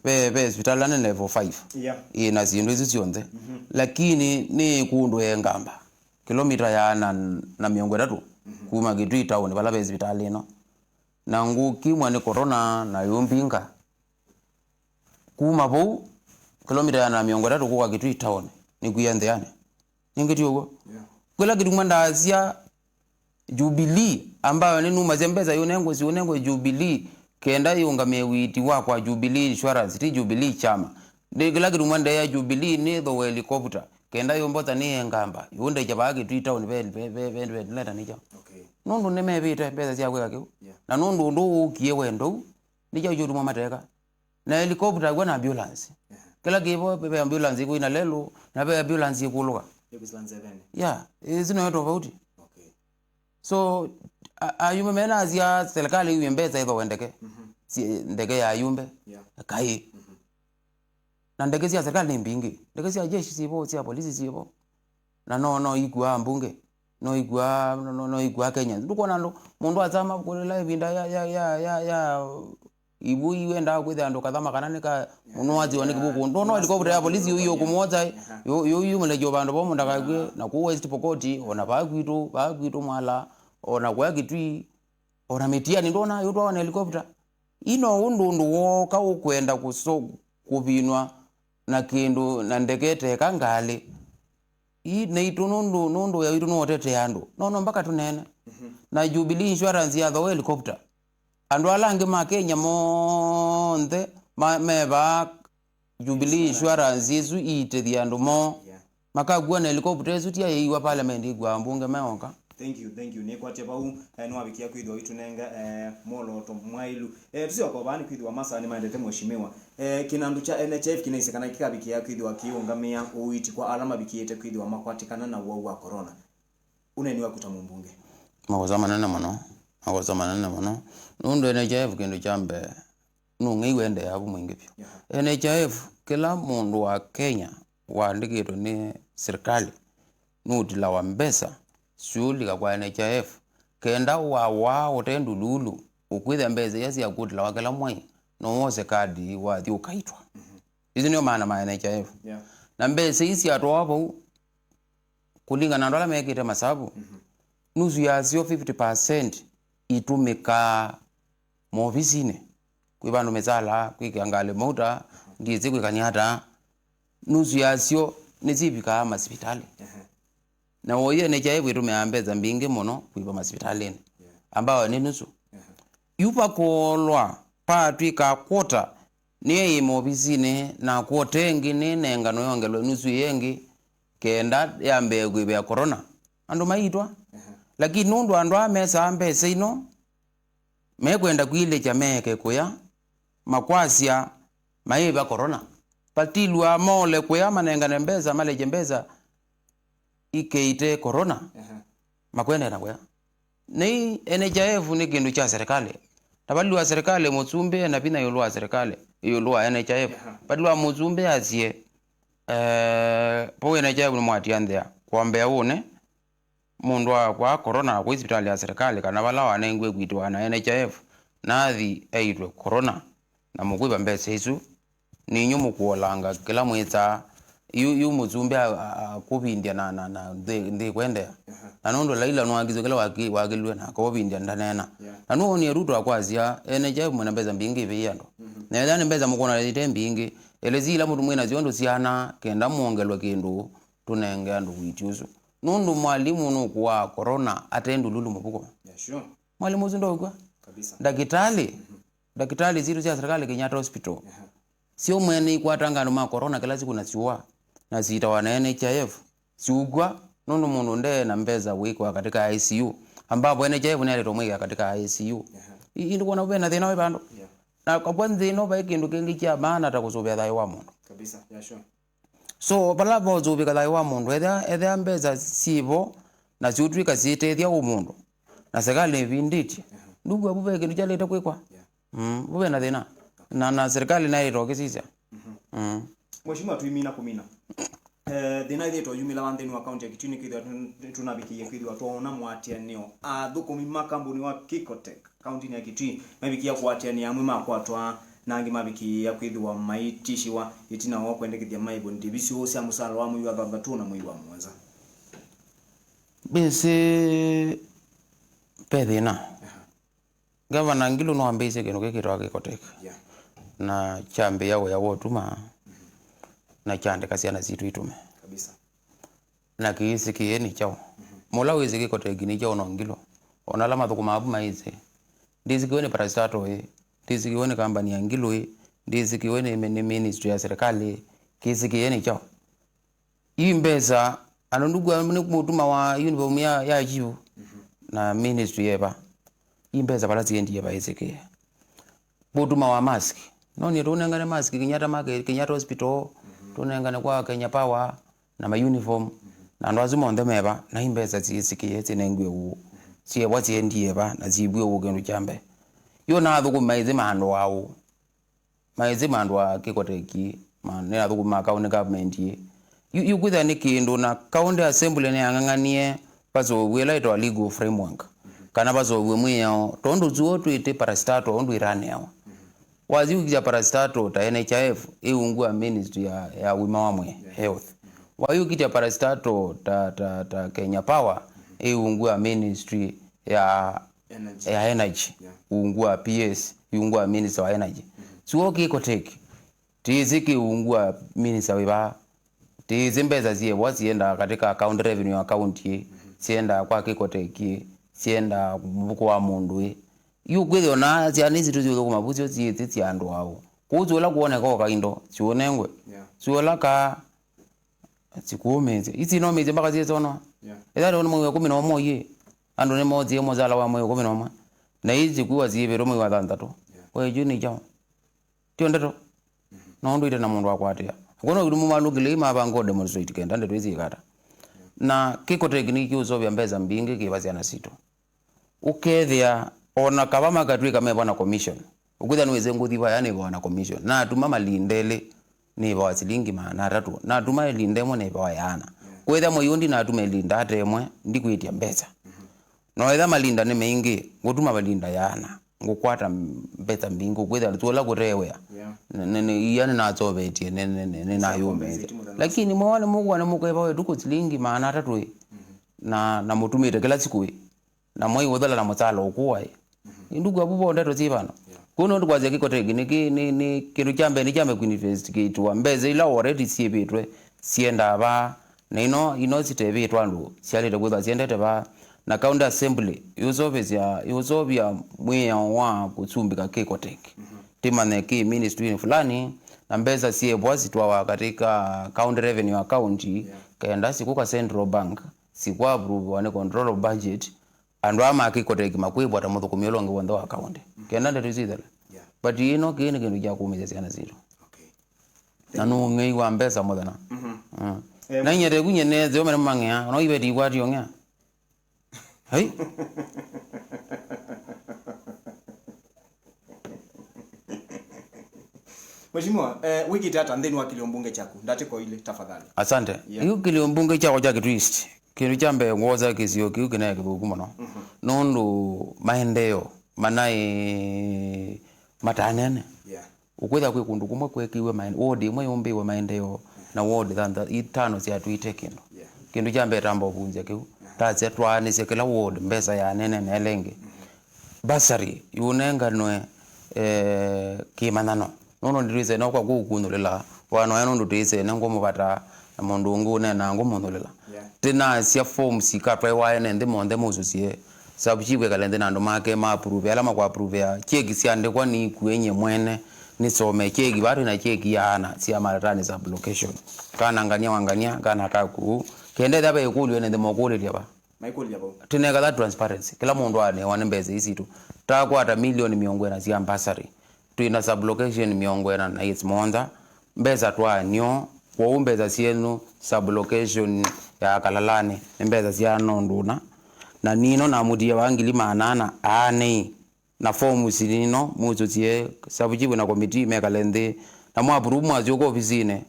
ve, ve sivitalĩ nene level five. Yeah. Ĩna syĩndũ isu syonthe. Lakini nĩ kũndũ e ngamba. Kilomita ya na, na mĩongo ĩtatũ kuma Kitui town vala ve sivitalĩ ĩno. Na ngũkimwa nĩ corona na yũmbinga. Kuma vau, kilomita ya na mĩongo ĩtatũ kũka Kitui town, nĩkwia nthĩanĩ. Ningĩ ti ũw'o? Yeah. Kĩla kĩtuma ndaasya Jubilee, ambayo nĩnumasya mbesa yũnengwe, siũnengwe Jubilee, kenda yũngamĩe wĩiti wakwa Jubilee Insurance, ti Jubilee kyama. Ndĩ kĩla kĩtuma ndeea Jubilee nĩthooe helicopter, kenda yũmbota nĩye ngamba, yũndekya vaa Kitui town ve, ve, ve, ve, ventilator nĩkyo. Okay. Nũndũ nĩmevĩte mbesa sya kwĩka kĩu. Yeah. Na nũndũ ũndũ ũũ ũkie wendo ũu, nĩkyo kĩtuma mateka. Na helicopter ĩkw'a na ambulance. Yeah. Kĩla kĩvo ve ambulance ĩkwĩ ina lelũ, na ve ambulance ĩkũlũka. Ĩkwĩsĩla nzeveni. Yeah, ĩsu nayo tofauti. Okay. So, a-, ayumbe menasya serikali iumye mbesa ĩthooe ndeke. Si-, ndeke ya ayumbe. Yeah. Kaĩ. Na ndeke sya serikali nĩ mbingĩ. Ndeke sya jeshi sivo, sya polisi sivo. Na no, no ikuaa mbunge. No ikuaa, no, no, no ikuaa Kenya. Ndũkwona andũ, mũndũ asama kũlĩla ĩvinda ya, ya, ya, ya, ya ivu iwendaa kwĩthĩa andũ kathama kana nĩ ka mũnũathi wa nĩ kĩvuku. Ndũona helicopter ya polisi yu, yu kũmwosa, yu, yu, yu mũlekyo vandũ vamwe ndakakw'e, na kũu West Pokot, ona vaa kwitũ, vaa kwitũ Mwala, ona kwa Kitui, ona Mĩtianĩ, ndũona yũtwawa na helicopter. Ino ũndũ ũndũ wooka ũkwenda kũso-, kũvinwa na kĩndũ na ndeke teka ngalĩ. Ii naitũ nũndũ, nũndũ wĩa witũ nũũtetea andũ. No, no mpaka tũneene. Na Jubilee Insurance yathooa helicopter. Andũ ala angĩ ma Kenya monthe ma-, mevaa Jubilee Insurance ĩsu iitĩthya andũ moo. Yeah. Makakua na helicopter ĩsu ti ayĩiwa parliament ĩkuaa mbunge meoka. Thank you, thank you. Nĩkwatya vau, eh, nĩwavikia kwĩthĩwa ũitũnenga, eh, mwolooto mwaĩlu. Eh, tũsyoka vaa nĩ kwĩthĩwa masaa nĩmaendete, mheshimiwa. Eh, kĩnandũ kya N H I F kĩnaisye kana kĩkavikĩa kwĩthĩwa kĩũngamĩa ũiiti kwa ala mavikĩĩte kwĩthĩwa makwatĩkana na ũwau wa corona. Ũneeni waku ta mũmbunge. Makosa manene mũno. Makosa manene mũno. Nũndũ N H I F kĩndũ kya mbee Nũng'ei ũendeea vu mwingĩ vyũ. Yeah. N H I F, kĩla mũndũ wa Kenya waandĩkĩtwe nĩ serikali nũtilawa mbesa syũlika kwa N H I F, kenda wawaa ũte ndululu, ũkwĩthĩa mbesa ia sya kũtilawa kĩla mwai, no wose kadi wathi ũkaitwa. Mhm. Isu nĩo maana ma N H I F. Yeah. Na mbesa ii syatwawa vau, kũlingana na andũ ala mekĩte masavu, mhm, nusu yasyo, fifty percent, itũmĩkaa maovisinĩ. Kwĩva andũ mĩsala, kwĩkĩa ngalĩ mauta, ndiĩsĩ kwĩkany'a ata. Nusu yasyo nĩsyĩvikaa masivitalĩ. Ehe. Na ũyĩ N H I F ĩtũmĩaa mbesa mbingĩ mũno kwĩva masivitalĩnĩ. Yeah. Ambao nĩ nusu. Ehe. Yu vakũolwa, patw'ĩka kwota, nĩyĩ maovisinĩ, na kwota ĩngĩ nĩnengano yongelwe nusu ĩngĩ, kenda yambĩe kwĩvĩa corona. Andũ maiitwa. Ehe. Lakini nũndũ andũ aa mesaa mbesa ino, mekwenda kwilĩkya meeke kũya, makwasya maĩva corona. Vatilwa mole kũya, manengane mbesa, malekye mbesa ikeite corona. Ehe. Makwendee na kũya. Nĩ N H I F nĩ kĩndũ kya serikali. Na vatilwa serikali, mũsumbĩ ena vinya ĩũlũ wa serikali, ĩũlũ wa N H I F. Ehe. Vatilwa mũsumbĩ asye, eh, vau N H I F nĩmwatia nthĩa. Kwambĩa ũnĩ, mũndũ akwaa corona akwĩ sivitalĩ ya serikali kana vala wanengiwe kwitĩwa na N H I F, nathi eĩtwe corona, na mũkwĩva mbesa isu, ninyu mũkũolanga kĩla mwĩsaa. Yu, yu mũsumbĩ a- a- akũvindya na, na, na nthĩ, nthĩ kwendea. Aha. Na nũndũ Laila nĩwakisye kĩla waki- wakilwe na akaũvindya ndaneena. Yeah. Na nũwonie Ruto akwasya, N H I F mwĩna mbesa mbingĩ ivĩi andũ. Mhm. Na ethĩa nĩ mbesa mũkũna ite mbingĩ, elesi ila mũndũ mwĩnasyo ndũ syana kenda mwongelwe kĩndũ tũnenge andũ witi ũsu. Nũndũ mwalimũ nũkũaa corona ate ndululu mũvuko. Yeah, sure. Mwalimũ ũsu ndaũkw'a. Kabisa. Ndakĩtalĩ, mhm, ndakĩtalĩ sitũ sya serikali, Kenyatta Hospital, aha, syo mwene ikwatanga andũ ma corona kĩla siku na syũa, na siitawa na N H I F, siũkw'a nũndũ mũndũ nde na mbesa wĩkwa katika I C U, ambapo N H I F nĩyaletwa mwĩkĩa katika I C U. Aha. I- indi kuona vena thĩna wĩ vandũ. Yeah. Na kwa nthĩ ĩno vai kĩndũ kĩngĩ kya maana ta kũsũvĩa thayũ wa mũndũ. Kabisa. Yeah, sure. So, vala vosũvĩka thayũ wa mũndũ, ethĩa, ethĩa mbesa syĩvo na syũtw'ĩka syĩtethya ũ mũndũ, na serikali nĩvindĩtye, aha, ndukw'a vu ve kĩndũ kyalĩte kwĩkwa. Yeah. Mm, vu ve na thĩna. Na, na serikali naĩtwa ũkĩsisya. Mhm. Mm. Mheshimiwa, twĩmina kũmina. Eh, thĩna ĩthĩĩtwe yumĩlawa nthĩnĩ wa kaunti ya Kitui nĩkwĩthĩwa tũ- tũnavikĩie kwĩthĩwa twaona mũatĩanĩo athũkũmi ma kambuni wa Kicotech kauntinĩ ya Kitui mavikĩĩa kũatĩanĩa, amwe makwatwa na angĩ mavikĩĩa kwĩthĩwa maitishiwa ĩtina wa kwendekethya maĩvo ndivi syoo sya mũsaala wa mwei wa thanthatũ na mwei wa mũonza. Mbĩsĩ ve thĩna. Aha. Gavana Ngilu nĩwambĩĩisye kĩndũ kĩkĩtawa Kicotech. Yeah. Na kyambĩĩa wĩa wa ũtuma, mhm, na kyaandĩka syana sitũ itume. Kabisa. Na kĩĩsĩkĩe nĩ kyaũ? Mhm. Mũla wĩsĩ Kicotech nĩ kyaũ no Ngilu? Ona ala mathũkũmaa vu maĩsĩ. Ndĩsĩkĩwe nĩ parastatal ĩ, ndĩsĩkĩwe nĩ kambani ya Ngilu ĩ, ndĩsĩkĩwe nĩ, nĩ ministry ya serikali ĩ, kĩĩsĩkĩe nĩ kyaũ? Ii mbesa, andũ ndukw'a nĩ mũtuma wa uniform ya, ya chief, mhm, na ministry eva. Ii mbesa vala siendie vaĩsĩkĩe. Mũtuma wa mask. No nĩ tũnengane mask Kenyatta Market, Kenyatta Hospital, mhm, tũnengane kwa Kenya Power, na ma uniform, mhm, na andũ asu monthe meva, na ii mbesa siĩsĩkĩe, sinengiwe ũũ, mhm, sievwa siendie va, na siviwe ũũ kĩndũ kya mbee. Yu na athũkũmi maĩsĩ maandũ aũ. Maĩsĩ mandũ a Kicotech, ma- nĩ athũkũmi ma county government ĩ. Yu, yu kwĩthĩa nĩ kĩndũ na county assembly nĩyang'ang'anie vaseũvw'e ĩla ĩtawa legal framework, kana vaseũvw'e mwĩao, tondũ tuo twĩtĩ parastatal ũndũ ĩraneawa. Wathi ũkitya parastatal ta N H I F ĩungua ministry ya, ya ũima wa mwĩĩ, health. Wathi ũkitya parastatal ta, ta, ta Kenya Power ĩungua ministry ya Energy. Ya energy. Yeah. Ungu wa P S, ungu wa minister wa energy. Mm-hmm. Chuo Kicotech, tĩsĩ kĩ ungu wa minister wĩva, tĩsĩ mbesa syĩvo siendaa katika county revenue account ĩ, mm-hmm, siendaa kwa Kicotech ĩ, siendaa mũvuko wa mũndũ ĩ. Yu kwĩthĩwa na syana isu tũsiũthũkũma vusyo syĩsĩ sya andũ aũ. Kũu syola kuoneka o kaindo, siũnengwe. Yeah. Syola ka Sikũũmĩĩsya. Isi nomĩĩsye mpaka syĩsonwa. Yeah. Ethĩwa nĩ mwei wa ĩkũmi na ũmwe ũyĩ, andũ nĩmoosie mũsala wa mwei wa ĩkũmi na ũmwe. Na ii sikwĩwa syĩvĩtwe mwei wa thanthatũ. Yeah. Kwa ĩkyo nĩ kyaũ? Tyo ndeto. Mm-hmm. No ndũite na mũndũ wa kũatĩĩa. Akwona kĩndũ mũmalũkĩlei mavanga ũ demonstrate kenda ndeto isi ikata. Yeah. Na Kicotech nĩkĩũseũvya mbesa mbingĩ kĩva syana sitũ. Ũkethĩa ona kava makatw'ĩka meva na commission, Ũkwĩthĩa nĩwĩsĩ ngũthi vaya nĩvawa na commission. Natuma malinda elĩ, nĩvawa silingi maana atatũ. Natuma ĩlinda ĩmwe, nĩvawa ĩana. Kwĩthĩa mwei ũũ ndinatuma ĩlinda ata ĩmwe, ndikwĩtya mbesa. No ethĩa malinda nĩ maingĩ, ngũtuma malinda ĩana, ngũkwata mbesa mbingĩ, ũkwĩthĩa tũla kũte wĩa. Yeah. Nĩ, nĩ, nĩ, ia nĩnasovetie, nĩ, nĩ, nĩ, nĩnayũmĩĩte. Lakini mwewa nĩmũkũwa nĩmũkeva wetu kũ silingi maana atatũ ĩ, na, na mũtumĩte kĩla sikũ ĩ, na mwei ũthela na mũsala ũkũwa ĩ. Nduku avu vo ndeto syĩ vano. Yeah. Kũu nũndũ kwasya Kikoteki nĩ, nĩ, nĩ kĩndũ kya mbee nĩkyambe kũinvestigatiwa. Mbesa ila already syĩvĩtwe syendaa vaa, na ino, ino sitevĩtwe andũ syalĩte kwĩthwa syendete vaa. Na County Assembly yũsovesya, yũsovya mwĩao wa kũsumbĩka Kikoteki. Timanye kĩ ministry fulani, na mbesa syĩvwa sitwawa katika county revenue account, yeah, kenda sikũka Central Bank, sikwa approvewa nĩ control of budget, andũ aa ma Kikoteki makwĩvwa ta mũthũkũmi ũla ũngĩ w'onthe wa kaũntĩ. Kenda ndeto isu ithele. Yeah. But ĩno kĩĩ nĩ kĩndũ kya kũũmĩsya syana sitũ. Okay. Na nũng'ei wa mbesa mũthenya. Mm. Eh, na inyete kunye netheo mene mang'ea, no iveti ikwati ong'ea. Hai. Mheshimiwa, eh, wĩkĩte ata nthĩnĩ wa kĩlio mbunge kyaku? Ndatĩko ilĩ, tafadhali. Asante. Yeah. Yu kĩlio mbunge kyakwa kya Kitui East, kĩndũ kya mbee ngwosa kĩsio kĩu kĩnaĩ kĩthũku mũno. Mhm. Nũndũ maendeeo manaĩ matanene. Yeah. Ũkwĩthĩa kwĩ kũndũ kũmwe kwekĩiwe maen-, ward ĩmwe yũmbĩiwe maendeeo, na ward thantha-, itano syatwĩte kĩndũ. Yeah. Kĩndũ kya mbee tamba ũvunzya kĩu. Yeah. Tasya twaanĩsye kĩla ward mbesa yanene na ĩla ĩngĩ. Mhm. Bursary yũnenganwe, eh, kĩmanyano. Nũndũ ndĩtwĩsene kwa kũkũnthũlĩla, wana ũya nũndũ twĩsene ngũmũvataa, na mũndũ ũngĩ ũneenaa ngũmũnthũlĩla. Yeah. Tĩnasya forms ikatwaĩwa ene nthĩ monthe mũsũsye, sub chief ekale nthĩ na andũ make ma approve, ala makwa approve ya cheki syandĩkwa nĩkue nyie mwene, nĩsome cheki, vaa twĩna cheki ya ana sya Matatani sub location. Kana ngania wa ngania, kana kaku. Kenda ethĩa ve ĩkũlyo ene nthĩ mokũlĩlya va. Maikũlya vau. Tũnenga that transparency. Kĩla mũndũ anewa nĩ mbesa ii sitũ. Takwata milioni mĩongo ĩna sya bursary. Twĩ na sub location mĩongo ĩna na ĩmwe. Mbesa twaanio, kwoou mbesa syenyu sub location ya Kalalani nĩ mbesa sya nũndũ ũna. Na nino namũtie wa ngili maana ana aanei. Na forms nino mũsũsye, sub chief na committee mekale nthĩ, na mwa approve mwasyoka ofisinĩ,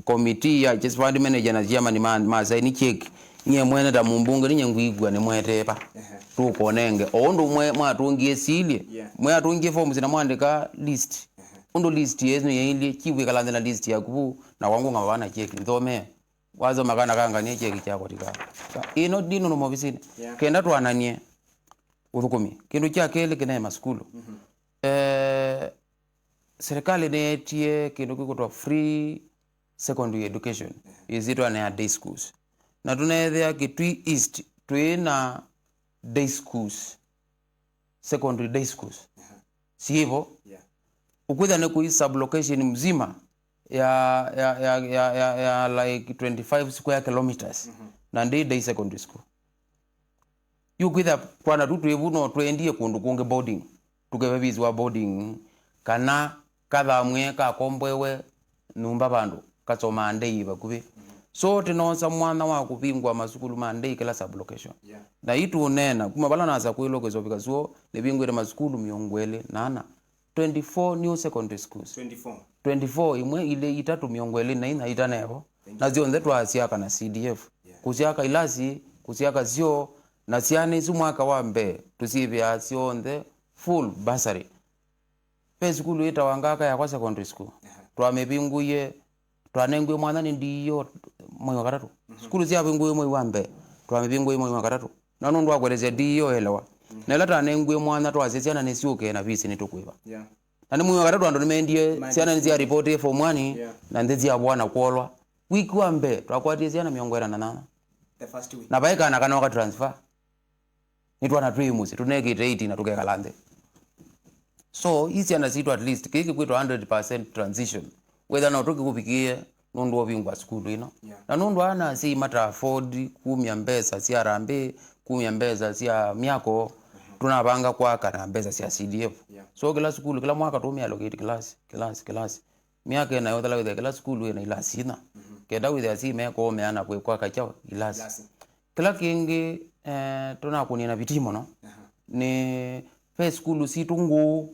committee ya just fund manager na chairman ma, ma sign check. Nyie mwene ta mũmbunge ninye ngwĩkw'a nĩmweteepa. Ehe. Tũkonenge o ũndũ mwe mwatũngie silye. Yeah. Mwatũngie forms na mwandĩka list. Ehe. Ũndũ list yesu yailyĩ, chief ĩkala nthĩ na list yaku vu, na wangũng'a vana check nthomee. Wasoma kana kanganie check kyakwa tika. Ĩno ndino no mofisinĩ. Yeah. Kenda twananie ũthũkũmi. Kĩndũ kya kelĩ kĩnaĩ masukulu. Mhm. Eh, serikali nĩyetie kĩndũ kĩkwĩtwa free secondary education. Mhm. Ĩsĩtwa nĩ ya day schools. Na tũneethĩa Kitui East twĩ na day schools, secondary day schools. Mhm. Sivo? Yeah. Ũkwĩthĩa nĩ kũi sub location mzima ya, ya, ya, ya, ya, ya like twenty-five square kilometers. Mhm. Na ndĩ day secondary school. Yu kwĩthĩa twana tu twĩ vu no twendie kũndũ kũngĩ boarding. Tũkeve fees wa boarding, kana kathamwĩe kakomboewe nyũmba vandũ, kasomaa ndei vakuvĩ. So, tũnosa mwanya wa kũvingũa masukulu ma ndei kĩla sub-location. Yeah. Na ii tũũneena, kuma vala nasa kwĩlwa kwĩsovika suo, nĩvingũĩte masukulu mĩongo ĩlĩ na ana. Twenty-four new secondary schools. Twenty-four. Twenty-four, imwe, ilĩ, itatũ, mĩongo ĩlĩ na inya itanevo. Thank you. Na syonthe twasyaka na C D F. Yeah. Kũsyaka ilasi, kũsyaka syoo, na syana isu mwaka wa mbee, tũsyĩvĩaa syonthe full bursary. Ve sukulu ĩtawa Ngaka Yakwa Secondary School. Aha. Twamĩvingũie, twanengiwe mwanya nĩ D E O mwei wa katatũ. Mhm. Sukulu syavingũiwe mwei wa mbee, twamĩvingũie mwei wa katatũ. Na nũndũ wa kũelesya D E O elewa. Mhm. Na ĩla twanengiwe mwanya twasya syana nĩsyũke na visi nĩtũkwĩva. Yeah. Na nĩ mwei wa katatũ andũ nĩmendie, syana nĩsyaripoti form one, yeah, na nthĩ syavoa na kwolwa. Wiki wa mbee, twakwatie syana mĩongo ĩna na nana. The first week. Na vai kana kana waka transfer. Nĩ twana twĩ mũsyĩ, tũnekĩte eighteen na tũkekala nthĩ. So, ii syana sitũ at least, kĩĩ kĩkwĩtwa hundred percent transition. Wĩthĩa no tũkĩkũvikĩe nũndũ wa ũvingũa sukulu ĩno. Yeah. Na nũndũ ana asyai mata afford kumya mbesa sya harambee, kumya mbesa sya myako, mhm, tũnavanga kwaka na mbesa sya C D F. Yeah. So, kĩla sukulu, kĩla mwaka tũmĩ allocate class, class, class. Myaka ĩna yothela wĩthĩa kĩla sukulu ĩna ilasi inya. Mhm. Kenda wĩthĩa asyai mekoomea na kwĩ-, kwaka kyaũ ilasi. Ilasi. Kĩla kĩngĩ, eh, tũnakũnie na vitii mũno, aha, nĩ ve sukulu sitũ ngũũ,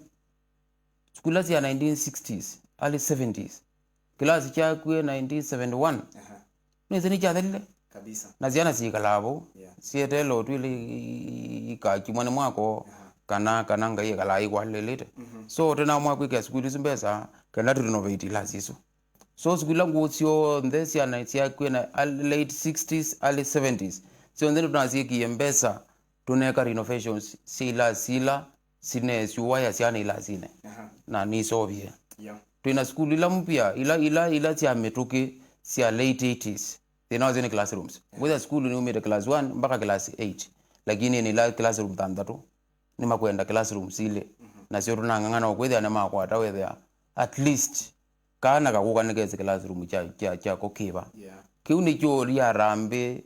Sukulu ila sya nineteen sixties, early seventies, kĩlasi kyakwie nineteen seventy-one, aha, nĩsĩ nĩkyathelile. Kabisa. Na syana syĩkalaa vau, yeah, syeteela ũtw'ĩle i-, i-, i-, ikakimwa nĩ mwako, aha, kana, kana Ngai ekalaa ikwalĩlĩte. Mhm. So, tũnaamua kwĩkĩa sukulu isu mbesa, kenda tũ renovate ilasi isu. So, sukulu ila ngũũ syonthe syana syakwie na early, late sixties, early seventies, syonthe nĩtũnasyĩkie mbesa, tũneeka renovations sya ilasi ila sineesyũwa ya syana ilasinĩ. Aha. Na nisovie. Yeah. Twĩna sukulu ila mpya, ila, ila, ila sya mĩtũkĩ sya late eighties. Thĩna wasyo nĩ classrooms. Yeah. Wĩtha sukulu nĩumĩte class one mpaka class eight, lakini nĩ ila classroom thanthatũ. Nĩmakwenda classrooms ilĩ. Mhm. Nasyo tũnang'ang'ana o kwĩthĩa nĩmakwata wĩthĩa at least kana kakũka nĩkesĩ classroom kya, kya, kya kũkĩva. Yeah. Kĩu nĩkyo ũria harambĩ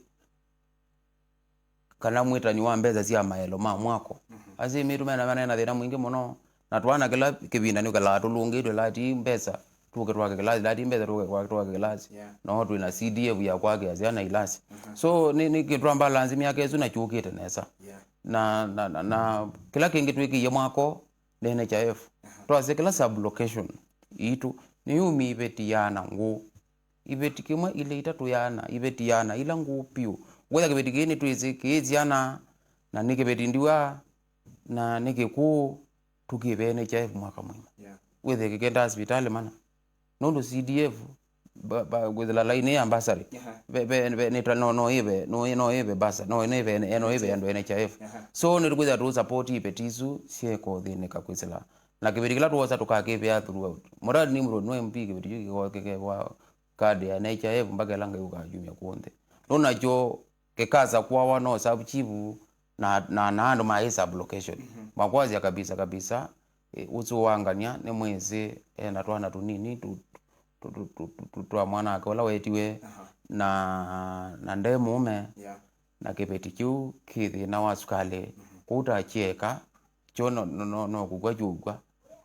kana mwĩtani wa mbesa sya maelo ma mwako. Mhm. Asyai maitũ mena, mena thĩna mwingĩ mũno, na twana kĩla kĩvinda nĩũkalaa tũlũngĩtwe, lati mbesa tũke twake kĩlasi, lati mbesa tũke kwake twake kĩlasi. Yeah. No twĩna C D F ya kwakĩa syana ilasi. Mhm. So, nĩ, nĩ kĩtwa balance myaka ĩsu na kyũkĩte nesa. Yeah. Na, na, na, na kĩla kĩngĩ twĩkĩie mwako nĩ N H I F. Aha. Twasya kĩla sub-location itũ nĩyumie iveti yana ngũũ. Iveti kĩmwe, ilĩ, itatũ, yana, iveti yana ila ngũũ piũ. Wetha kĩveti kĩĩ nĩtwĩsĩ kĩĩ syana, na nĩ kĩveti ndiwa, na nĩ kĩkũũ, tũkĩve N H I F mwaka mũima. Yeah. Wethe kĩkenda sivitalĩ mana. Nũndũ C D F, ba, ba, kwĩthĩla laini ya bursary. Aha. Ve, ve, ve, nĩtwa, no, no ĩve, no, no ĩve bursary, no, no ĩve, no ĩve andũ N H I F. Aha. So, nĩtũkwĩthĩa tũ support iveti isu syĩko thĩnĩka kwĩsĩla. Na kĩveti kĩla twosa tũkakĩvea throughout. Murad Nimrod nĩ M P, kĩveti kĩu kĩkekwa kadi ya N H I F mpaka ĩla Ngai ũkakyumya kw'onthe. Nũndũ nakyo kĩkasa kwawa no sub chief na, na, na andũ ma sub-location. Mhm. Makwasya kabisa, kabisa, eh, ũsu wa ngania nĩ mwĩsĩ, ena twana tũnini, tũ, tũ, twa mwanake ũla wetiwe, aha, na, na nde mũũme, yeah, na kĩveti kĩu kĩ thĩna wa sukalĩ. Mhm. Kũu ta kyeka, kyo no, no, no, no kũkw'a kyũkw'a.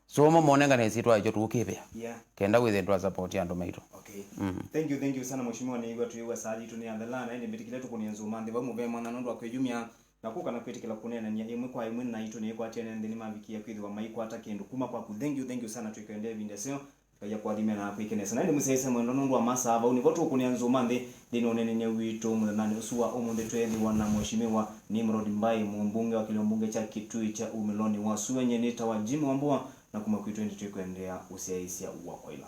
So, mo monengane ĩsyĩtwa yakyo tũkĩvĩa. Yeah. Kenda wĩthe twa support andũ maitũ. Okay. Mm. Thank you, thank you sana, Mheshimiwa. Nĩw'a twĩw'a saa yitũ nĩ yathela, na ĩndĩ mbĩtĩkĩle tũkũne nzũma nthĩ vau mũvea mwana nũndũ wa kwĩyumya na kũka na kwĩtĩkĩla kũneenany'a ĩmwe kwa ĩmwe na naitũ nĩkwatene nthĩ nĩmavikie kwĩthĩwa maikwata kĩndũ kuma kwaku. Thank you, thank you sana, twĩkendee ĩvinda ĩseo. Ngai akũathime na akwĩke nesa. Na ĩndĩ mũsyaĩĩsya mwendwa nũndũ wa masaa vau, nĩvo tũkũnĩa nzũma nthĩ nthĩnĩ wa ũneenany'a witũ mũthenyanĩ ũsu wa ũmũnthĩ. Tweethĩwa na Mheshimiwa Nimrod Mbai, mũmbunge wa kĩlio mbunge kya Kitui kya Umiloni wa Sua. Nyie nĩtawa Jimmy Wambua, na kuma kwitũ ĩndĩ twĩkũendeea ũsyaĩĩsya wa kwaĩla.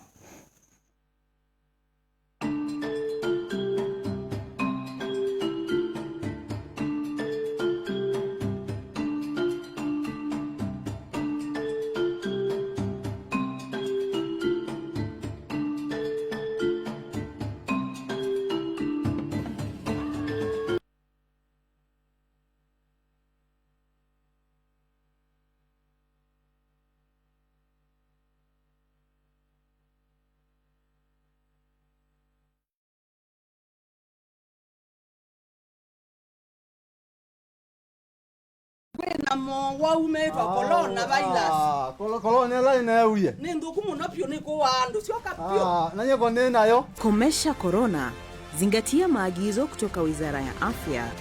Kwĩna mowau meĩtwa corona virus. Ah, kolo-, corona ĩla ĩneewie. Nĩ nthũku mũno vyũ, nĩ kũaa andũ, syoka vyũ. Ah, na nyeko nĩ nayo. Komesha corona. Zingatia maagizo kutoka Wizara ya Afya.